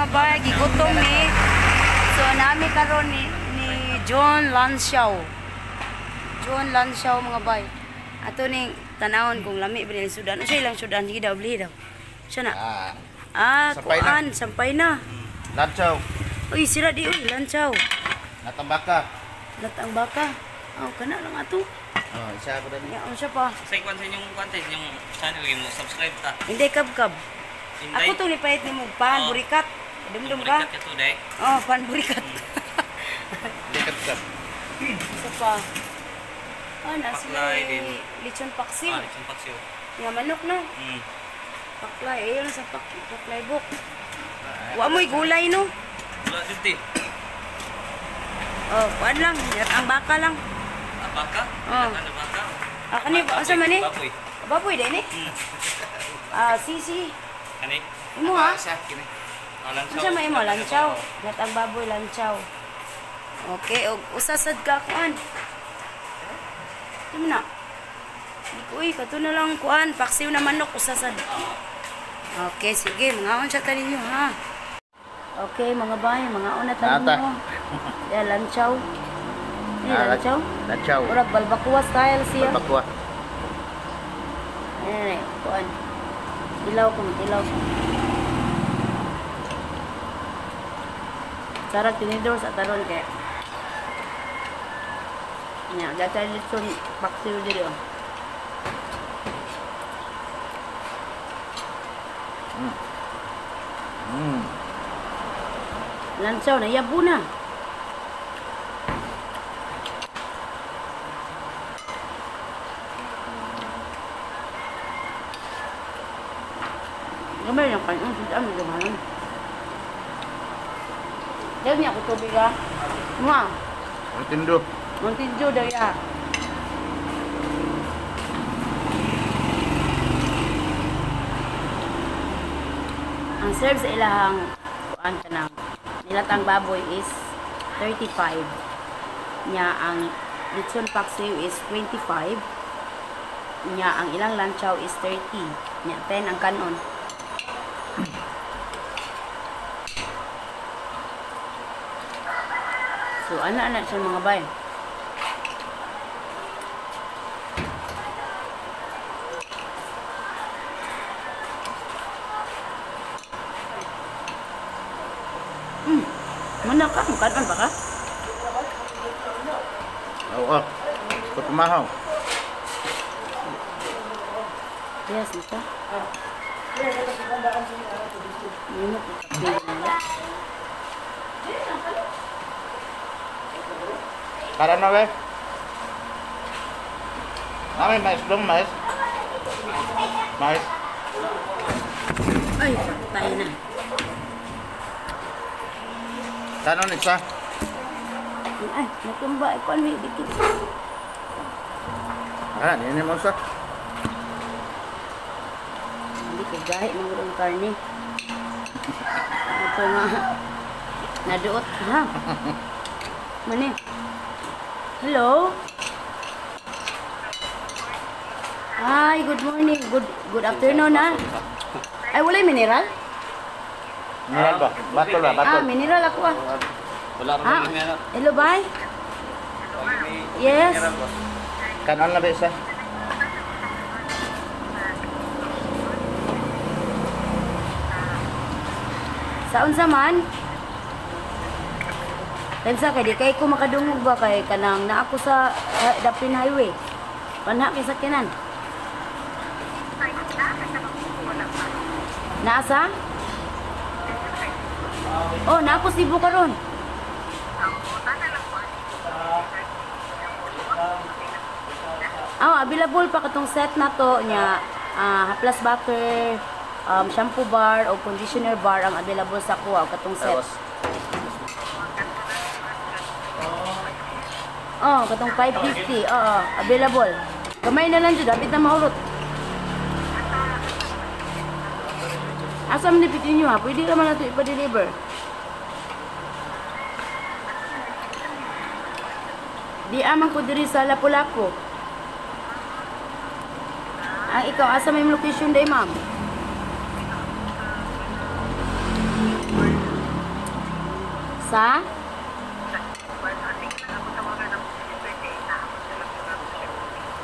Mga bay, gigutom mi. So nami karon ni John Lansiao. John Lansiao mga bay. Ato ning tanawon kung lami ba nila sudan. Unsa ilang sudan? Sige daw, bili daw. Siya na. Ah, Sampay na. Kuan, sampay na. Lansiao. Uy, sira di uy, lansiao. Natambaka. Latang baka. Oh, kana lang ato. Oh, isa ko dani. Ya, unsa pa? Sa kwan sa inyong kwan sa inyong channel mo subscribe ta. Hindi kabkab. Inday. Ako to ni pahit nimo pan Oh. burikat. Dumdum ka. Burikat ka to day. Oh, pan burikat. Hindi kabkab. Isa pa. Ah, na sila Paklay din. lechon paksiw. Ah, lechon paksiw. Nga manok no. Paklay, ayun sa paklay buk. Wa mo'y gulay no. Wala dito. Oh, kuan lang, ang baka lang. Ah, baka? Oh. Ano baka? Ah, kani asa man ni? Baboy. Baboy din ni. Ah, sisi. Kani? Imo ha? Isa kini. Ah, lansaw. Unsa may imo lansaw? Latang baboy lansaw. Okay, og usa sad ka kuan. Imo na. Di ko uy, kato na lang kuan, paksiw na manok usa sad. Okay, sige, mga unsa ta ninyo ha. Okay, mga bay, mga una ta Nata. ninyo. Ya lansaw. Ni lansaw. Lansiao. Murag balbakuwa style siya. Balbakwa. Ayan, kuan. Ilaw ko, ilaw ko. Sarap tinidor sa taron kay. Nya, gatay litson paksiw diri oh. Lansaw na yabo na. Gamay lang kayo. Ang sudan, medyo mahalan. Dahil niya ako tubig ah. Mga, Mountain Dew. Mountain Dew daw ya. Ang serve sa ilahang kuan kanang nilatang baboy is 35. Nya ang lechon paksiw is 25. Nya ang ilang lanchaw is 30. Nya 10 ang kanon. So ana-ana siya mga bay. Muna ka, mukanon ba ka? Oo. Kutumahaw. Yes, ito. Yun mo, Tara na we. Nami mais dong mais. Mais. Ay, patay na. Kanon isa. Ay, natumba. Ay, kuan, may dikit. Ah, ini mo sa. Hindi ko gahi mga ang karne. Ito nga. Naduot. Ha? Mani. Hello? Hi, good morning. Good afternoon, ha? Ay, wala yung mineral? Mineral ba? Batol ba? Batol. Ah, mineral ako, ah. Wala rin Ah, mineral. hello, bye. Yes. Kanon na ba isa? Sa unsa man? Tensa kay di kay ko makadungog ba kay kanang naa ko sa Dapin Highway. Panha kay sakyanan. Naasa? Oh, naa ko Cebu karon. Oh, available pa katong set na to nya, haplas butter, shampoo bar o conditioner bar ang available sa kuha katong set. Oh, katong 550. Oo, available. Gamay na lang jud, dapit na mahurot. Asa man dipit ninyo ha? Pwede naman nato ipa-deliver. Di aman ko diri sa Lapu-Lapu. Ah, ikaw asa may location day, ma'am? Sa?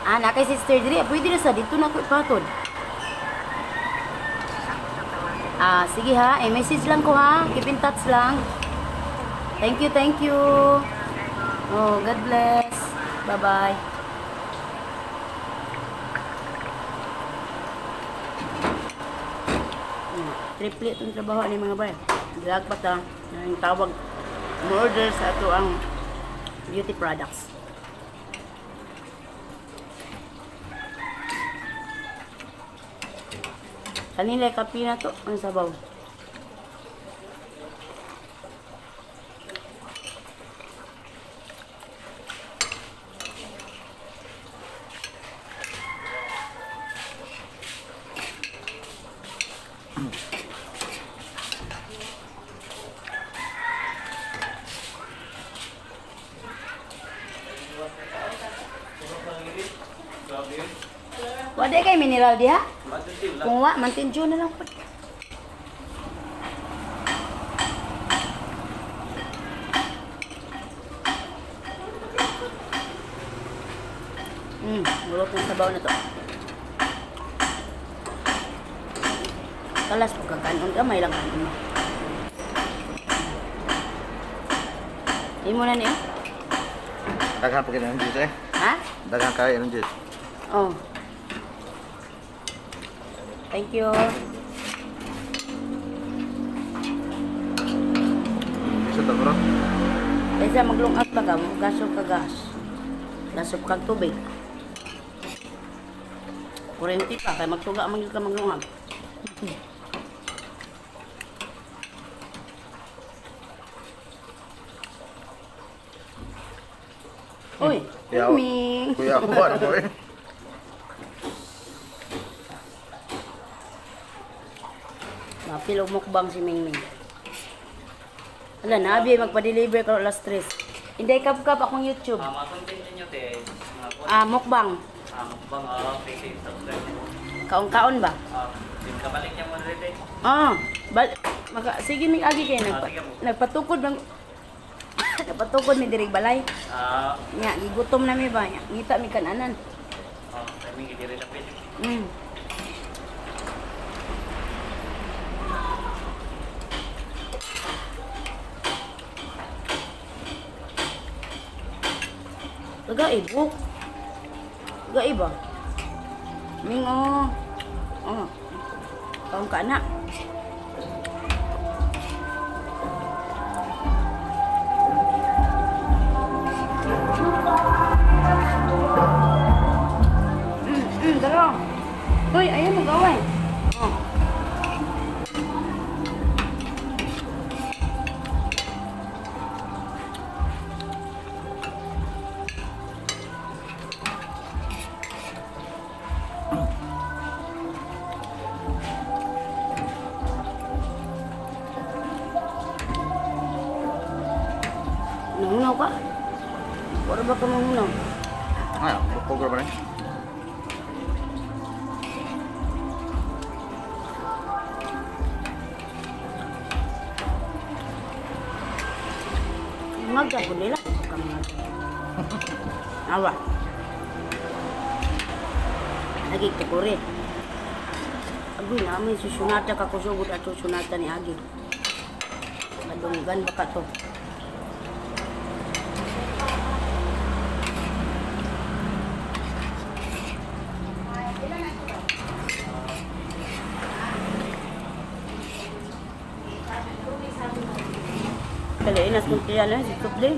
Ah, na kay sister diri, pwede na sa dito na ko ipatod. Ah, sige ha, eh message lang ko ha. Keep in touch lang. Thank you, thank you. Oh, God bless. Bye-bye. Triplet ang trabaho ani mga bay. Drag pa ta, ang tawag mo-order sa ato ang beauty products. Kanila kape na to ang sabaw. Wala kay mineral diha? Kung wa, mantinjo na lang po. Murot ng sabaw na to. Kalas pagkakanon gamay lang kanon mo. Imo na niya? Daghan pa kayo ng juice eh. Ha? Daghan kayo ng juice. Oh. Thank you. Isa to bro. Kaysa maglungat pa ka, gasok ka gas. Gasok kag tubig. Kurente pa, kay magtuga man gyud ka maglungag. Uy, Kuya, Ming. Kuya, ako ano ko eh. Mapil og mukbang si Mingming. Ala, nabi magpa-deliver ka alas 3. Inday kap-kap akong YouTube. Mga content ninyo te. Mga kon. Ah, mukbang. Ah, mukbang ah, okay, subscribe mo. Kaon-kaon ba? Ah, din kabalik niya mo rin eh. Ah, bal maka sige mig agi kay Ah, sige mo. nagpatukod bang nagpatukod mi diri balay. Ah, Nya gigutom na mi ba nya. Ngita mi kananan. oh, timing diri dapit. Taga ibuk. Taga iba. Mingo. Oh. Kaon ka na. Dara. Uy, ayun mag-away. Oh. Nangunaw ka? Wala ba ka mangunaw? Ay, bukog ra ba ni? Magda ko nila. Awa. Lagi tukuri. Agoy na may susunata ka kusugod at susunata ni Agi. Madunggan baka to. Kali inas kong tiyan eh, si Supling.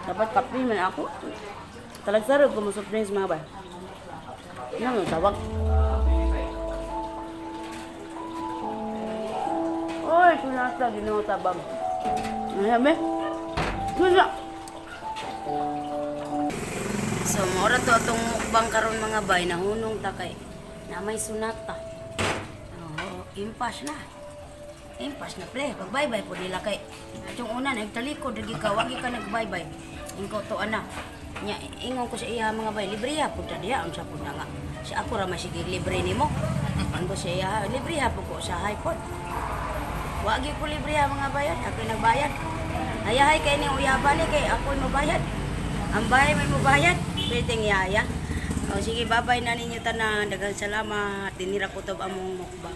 Dapat kape man ako. Talagsarog ko mo soft drinks mga ba. Ano mo tawag? Oy, sunata ginoo tabang. Ano sabi? Wala. So, mora to atong mukbang karon mga bay, nahunong ta kay na may sunata. Oh, impas na. Impas na pre, pag bye-bye po nila kay atong una nagtalikod lagi ka, wagi ka nag-bye-bye. Ingko to ana. Nya ingon ko sa iya mga bay, libre ha pud ta diha unsa pud na nga. Siya ako ra man sige libre nimo. Ingon ko sa iya, libre ha pud ko sa pod. Wa gyud ko libre ha, mga bayad. Ako'y nagbayad. Ayahay kay ning uyaban ni kay ako'y mabayad. Ang bahay may mabayad. Pwedeng yaya. O sige, babay na ninyo tanan. Daghang salamat. Dinira ko to among mukbang.